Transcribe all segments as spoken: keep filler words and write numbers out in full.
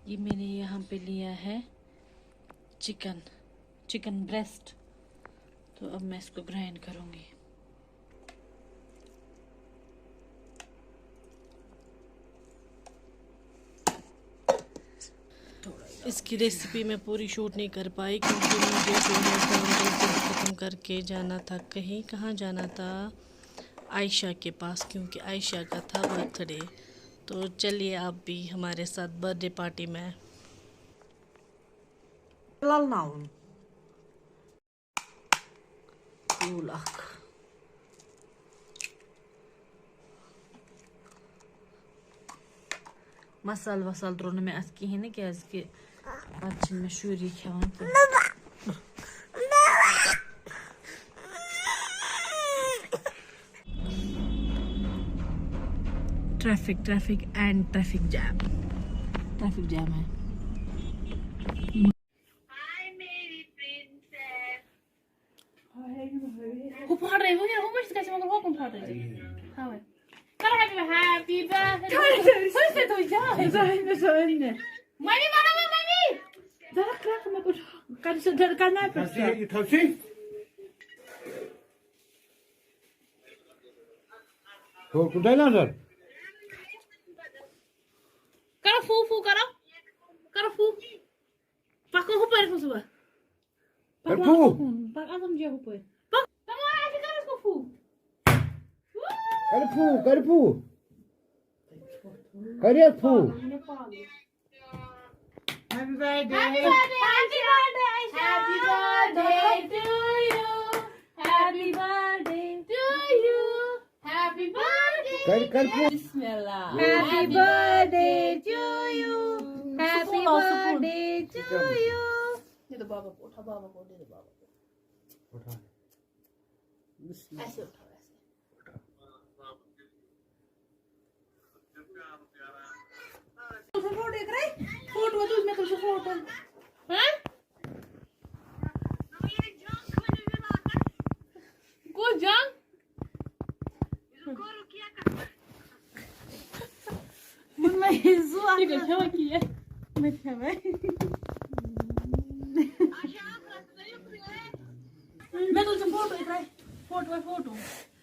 ये मैंने यहाँ पे लिया है चिकन, चिकन ब्रेस्ट। तो अब मैं इसको ग्राइंड करूँगी। इसकी रेसिपी मैं पूरी शूट नहीं कर पाई क्योंकि मुझे जो है काम जल्दी ख़त्म करके जाना था। कहीं कहाँ जाना था? आयशा के पास, क्योंकि आयशा का था बर्थडे। तो चलिए आप भी हमारे साथ बर्थडे पार्टी में। للناوُن ٹھوٗل اکھ۔ مسالہٕ وسالہٕ ترٛوو نہٕ مےٚ اَتھ کِہیٖنۍ نہٕ، کیٛازِکہِ پَتہٕ چھِنہٕ مےٚ شُرۍ یہِ کھٮ۪وان کینٛہہ۔ Traffic, traffic and traffic jam. Traffic jam ہے۔ ہُہ پھاٹرٲیِو، ہُہ کیٛاہ، ہُہ ما چھُ گژھِ مگر ہوکُن پھاٹرٲیِو۔ تھاوَے۔ کَر happy، happy birthday۔ ہُہ چھُ تُہۍ جان۔ زٲہِنۍ مےٚ، زٲہِنۍ مےٚ۔ ممی، وَنو مےٚ ممی۔ ذرا کرٛٮ۪کھ مےٚ کوٚر۔ کَر سُہ ڈَر کَرناے پٮ۪ٹھ سُہ۔ تھٲوسٕے۔ ہو، کوٗتاہ نظر؟ کَرو فوٗ فوٗ، کَرو۔ کَرو فوٗ۔ پَکو ہُپٲرۍ کُن صُبح۔ کر پھوٗ۔ پَک اَتھ جایہِ ہُپٲرۍ۔ پَک۔ تَمام آسہِ کَرَس کُن فوٗ۔ کر پھوٗ، کر پھوٗ۔ کر یَتھ پھوٗ۔ Happy birthday. Happy birthday. Happy birthday. Happy birthday to you. Happy birthday to you. Happy birthday. کر، کر پھوٗ۔ بسم اللہ۔ Happy birthday to you. Happy birthday to you. دے دو بابا کو، اٹھا بابا کو، دے دو بابا کو۔ اٹھا۔ بسم اللہ۔ ایسے اٹھاؤ، ایسے۔ فوٹو تُل، مےٚ تُل سُہ فوٹو۔ ہاں؟ کُس جنگ؟ ووٚن مےٚ یہِ زُو اَتھ یہِ گٔے کھٮ۪وان کینٛہہ۔ مےٚ تہِ کھٮ۪وان۔ مےٚ تُل ژٕ فوٹو، یہِ ترٛاوِ فوٹو، فوٹو۔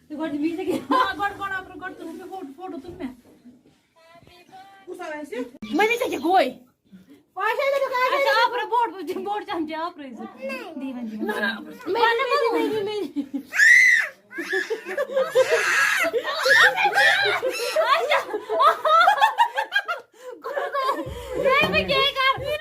تہٕ گۄڈٕ دِ مےٚ یِتھَے کٔنۍ۔ نہ، گۄڈٕ، گۄڈٕ اَپرُ، گۄڈٕ تُل مےٚ فوٹو، فوٹو تُل مےٚ۔ کُس آو اَسہِ؟ مٔمی ژےٚ کیٛاہ گوٚے؟ اچھا، آپرٕ بوٚڑ، بوٚڑ چمچہٕ آپرٕ زٕ۔ دی وۄنۍ، دی وۄنۍ۔ نہ، نہ، مٔمی، مٔمی، مٔمی، مٔمی۔ اچھا۔ ہے، بہٕ کیک